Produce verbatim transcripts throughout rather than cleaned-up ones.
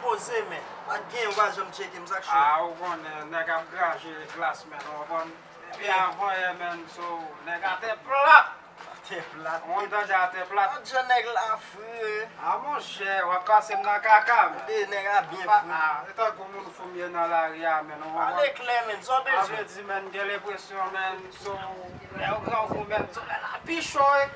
Poze, men. Pa t gen, ou pa janm tcheke m, sa k cho? Ah, ou konnen, nèg ap graje glas, men, ou konprann? Depi avan yè, men, so, nèg atè plat. Atè plat. Ou tande atè plat? Gad jan nèg la fre. Ah, monchè, w ap pase m nan kaka, men. Tande nèg la byen fre. Ah, e tankou moun fou m ye nan lari a, men, ou konprann? Pale klè, men, sa w bezwen? Sa vle di, men, m gen lenpresyon, men, so, lè yo grangou, men, solèy la pi cho, wi.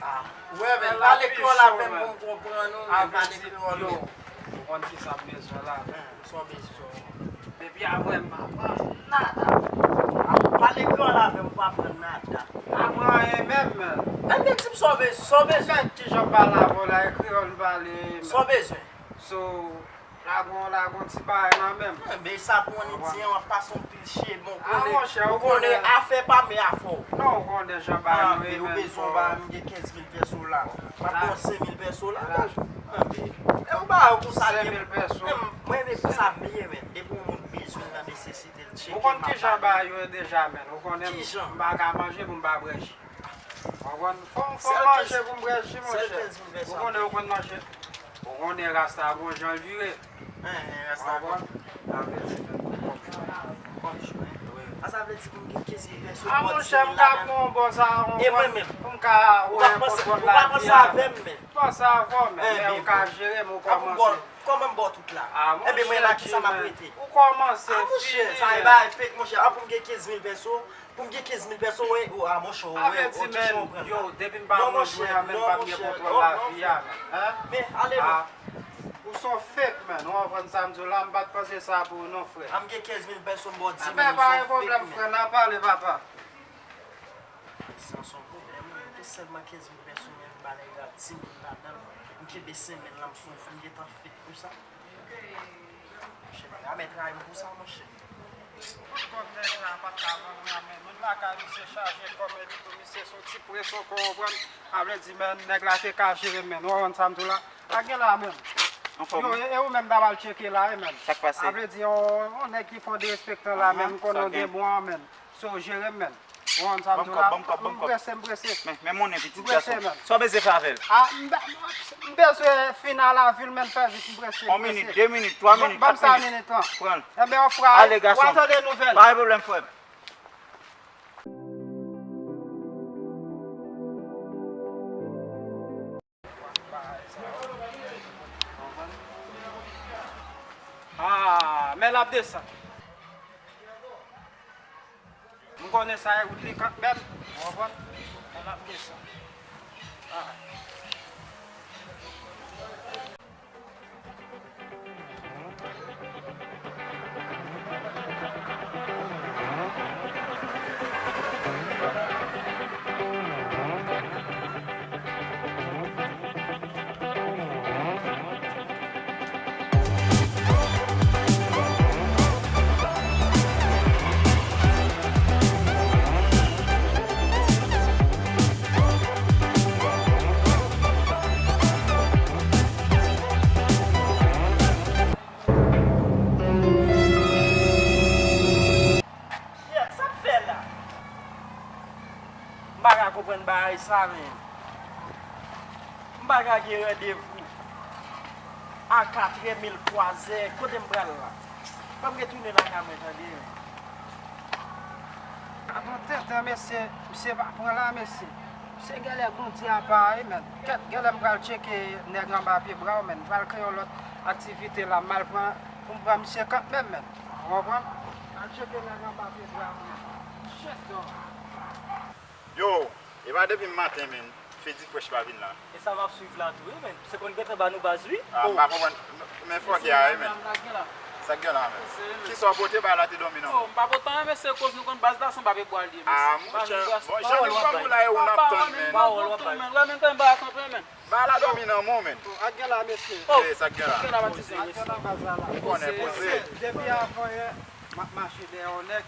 Ah, ou wè, men, pale kreyòl avè m pou m konprann ou, men, pale kreyòl, men. Ou konn kisa m bezwen la, men. Sa w bezwen? Depi avan m pa pran nada. Ah, pale kreyòl avè m, ou pa pran nada. Pa pran anyen menm, men. Ebyen, di m sa w bezwen, sa w bezwen. Gad kijan m pale avè w la, e kreyòl m pale, men. Sa w bezwen? So, lagon, lagon ti bagay nan men m. Enben, sa pou ann iti an, w ap pase yon pil chye, bon, ou konnen, ou konnen afè pa m e afè w. Non, ou konnen jan bagay yo ye, men. Ou bezwen yon bagay, m gen kenz mil pèso la. M ap ba w senk mil pèso la. Enben, e ou ba yo konsa, senk mil pèso. Mwen, mwen, men konsa m ye, men. Depi yon moun bezwen nan nesesite, l tcheke m ap pale. Ou konn kijan bagay yo ye deja, men. Ou konnen m, m pa ka manje pou m pa bwè ji. Ou konprann? Fò, fò m manje pou m bwè ji, monchè. Ou konnen, ou konn manje. Ou konnen rasta gon jan l vire. Ou konprann? Sa vle di, men, kòm jwen. A, sa vle di pou m gen kenz mil pèso, ah, monchè, m ka pran yon bò sa, yon bò pou m ka wè kòb lavi a. Ou pa panse avè m, men. Panse avè w, men, men ou ka jere m, ou kòmanse. Kòman m ba w tout la? Ah, monchè, Jimmy, ou kòmanse fini. Ah, monchè, sa e bagay fake, monchè. An pou m gen kenz mil pèso, pou m gen kenz mil pèso, wi, ou, ah, monchè, ou wè, ou kijan ou pran la. Yo, depi m pa pran jwè a, men m pa gen kontwòl lavi a, men. Men, ale non. Ou s on fake, man. Ou konprann sa m di w la, m pa t panse sa pou ou non, frè. An m gen kenz mil pèso, m ba w di mil, ou s on fake, men. Ebyen, pa gen pwoblèm, frè, n a pale, papa. Sa s on pwoblèm, wi. M te sèlman kenz mil pèso, men m ba nèg la di mil ladan l. M kenbe senk mil lan, m s on fou, m gentan fake pou sa. Monchè, nèg la mèt rayi m pou sa, monchè. Tout kòb nèg la pa t ka vann la, men moun lakay misye chaje kòm epi tou misye s on ti preson, ou konprann? Sa vle di, men, nèg la te ka jere m, men. Ou konprann sa m di w la? Sa gen la, men. Anfòm. Yo, e, e ou menm t ap al tcheke la, e, men. Sa k pase? Sa vle di, yon, yon nèg ki fè w derespektan la, men, m konnen w gen bon an, men. So, jere m, men. Ou konn sa m di w la? Ban m kòb, ban m kòb, ban m kòb. M prese, m prese. Men, men monnen pitit gason. M prese, men. Sa w bezwen fè avè l? Ah, m be-, m bezwen fin a lavi l, men, fè vit, m prese, m prese. On minit, de minit, twa minit, kat minit. Ban m sa minit lan. Pran l. Enben, yon frè, ale, gason. W a tande nouvèl. Pa gen pwoblèm, frè m. Ah, men l ap desann. M konnen sa e wout li kanmenm, ou konprann? Men l ap desann. Ah. Shit, sa k fè la? M pa ka konprann bagay sa, men. M pa ka gen randevou a katrè, men l twazè. Kote m pral la? Fò m retounen lakay mwen, tande, men. Avan tenten, mesye, misye pa pran la, mesye. Misye genlè gondi apa, wi, men. Kèt, genlè m pral tcheke nèg anba pye bra w, men. M pral kreye yon lòt aktivite la. M al pran, pou m pran misye kanmenm, men. Ou konprann? Al tcheke nèg anba pye bra w, men. Shit, dog. Yo, e pa depi m maten, men. Fedi Fresh pa vin la. E sa m ap swiv la tou, wi, men. Se konn gentan ba nou baz, wi. Ah, m pa konprann. Men fòkè a, wi, men. Sa k gen la, men? Kisa w pote, bagay la te dòmi nan men w? Oh, m pa pote anyen, mesye, koz nou konn baz la se anba pye bwa l ye, mesye. Ah, monchè, bon, jan nou pran pou la e ou n ap tann, men. Pawòl w ap bay. Bagay la dòmi nan men w, men. Sa k gen la, mesye? Eh, sa k gen la? Sa k gen nan baz la la? Ou konnen, poze. Depi avan yè, m ap mache dèyè yon nèg.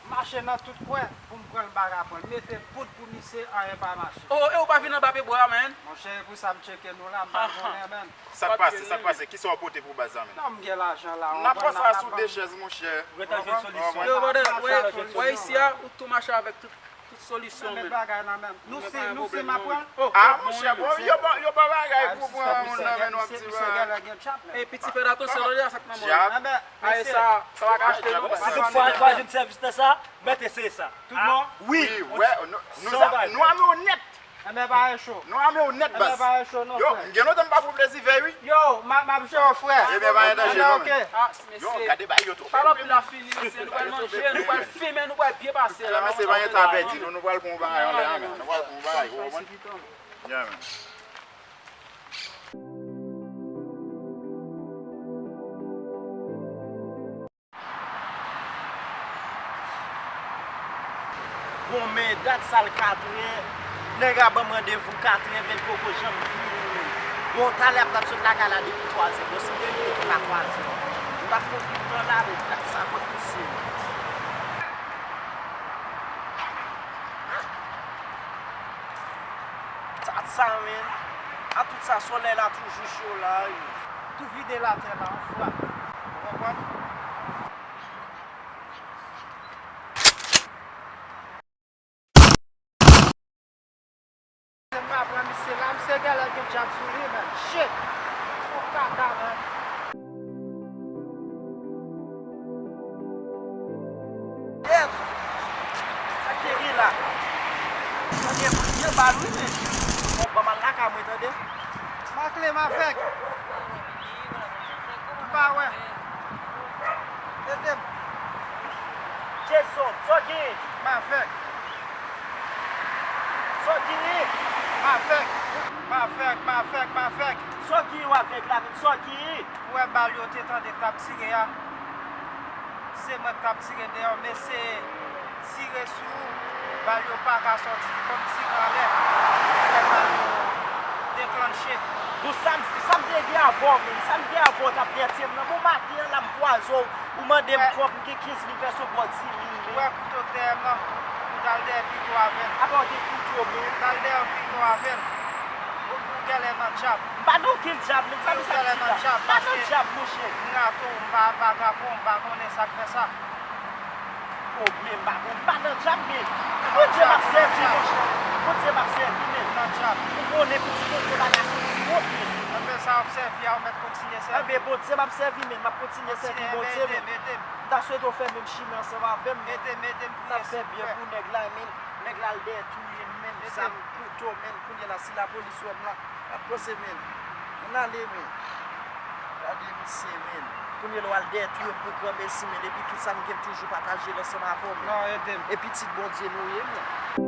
M mache nan tout kwen pou m pran l, m pa ka pran l. Mete poud pou misye, anyen pa mache. Oh, e ou pa vin anba pye bwa, man? Monchè, e pou sa m tcheke nou la, m pa konnen, man. Sa k pase, sa k pase? Kisa w pote pou baz la, man? Non, m gen lajan la, w konprann, n ap pran. N ap pran sa sou de chèz, monchè. Ou gentan jwenn solisyon. Yo, brother, w wè isi a, ou tou mache avèk tout, Solisyon, men. Bagay la menm. Nou si, nou si m ap pran. Ah, monchè, bon, yo ba, yo ba bagay pou pran moun nan men nou ap di bagay. Epi ti fè atansyon, lè sa k nan men. Ay, sa, sa va ka achte, non. Si toutfwa nou pa jwenn sèvis nan sa, mèt eseye sa. Tout bon? Wi. Wi, wè, nou, nou, nou ame onèt. Enben, pa e cho. Nou ame onèt, baz. Enben, pa e cho, non, yo, frè. M gen lontan m pa pran plezi vèy, wi. Yo, m a, m ap jwe, frè. Ebyen, pa gen danje, non, men. Yo, gade bagay yo twò bèl. Pale anpil la fini, mesye. Nou pral manje, nou pral fimen, nou pral byen pase la. Mesye, pa gen tan pèdi, non, nou pral pran yon bagay anlè a, men. Nou pral pran yon bagay, ou konprann? Yeah, man. Bon, men dat sa l katrè, nèg la ban m randevou katrè, men l poko janm vini, men. Bon, talè ap t ap sot lakay la depi twazè. Bon, si m te rive tou la twazè, m t ap fè yon pil tan la, men dat sa kot misye. Dat sa, men. A tout sa, solèy la toujou cho la, wi. Tou vide l atè la, yon fwa. Ou konprann? M pa pran misye la, misye genlè gen djab sou li, men. Shit! Fò kaka, men. Dèt! Sa k te gen la? Tande, m gen bal, wi, men. Bon, ban m al lakay mwen, tande. Makle m avèk. M pa wè. Ede m. Jason, sa w genyen? M avèk. Sa w genyen? M avèk. M avèk, m avèk, m avèk. Sa w genyen w avèk la menm? Sa w genyen? Ou wè bal yo te tande k t ap tire a? Se mwen k t ap tire deyò, m eseye tire sou ou, bal yo pa ka sòti, ban m tire anlè, lè bal yo deklanche. Bon, sa m, sa m te gen avè w menm, sa m gen avè w t ap dètye m nan. Bon, maten an la m kwaze w, ou mande m kòb, m gen kenz mil pèso, ba w di mil menm. Ou wè kouto k dèyè m nan, ou t al dèyè pito avè l. Apa w gen kouto menm? Ou t al dèyè pito avè l. Ou, ou genlè nan djab. M pa nan okenn djab, men sa misye ap di la. M pa nan djab, monchè. M rato, m pa, m pa gapo, m pa konnen sa k fè sa. O, men m pa, m pa nan djab, men. Bondye m ap sèvi, monchè. Bondye m ap sèvi, men. Ou konnen pitit Bondye pa ka soti wont, men. Enben, sa w ap sèvi a, ou mèt kontinye sèvi. Enben, Bondye m ap sèvi, men. M ap kontinye sèvi Bondye, men. M ta swete w fè menm chimen ansanm avè m, men. M t ap fè byen pou nèg la, men. Nèg la al dèyè touye m, men. Zam, kouto, men. Kounye a la, si lapolis wè m la, l ap panse, men. Ann ale, men. Gade misye, men. Kounye a la, w al dèyè touye m pou granmesi, men. Epi tout sa m gen, m toujou pataje l ansanm avè w, men. Non, ede m. E pitit Bondye nou ye, men.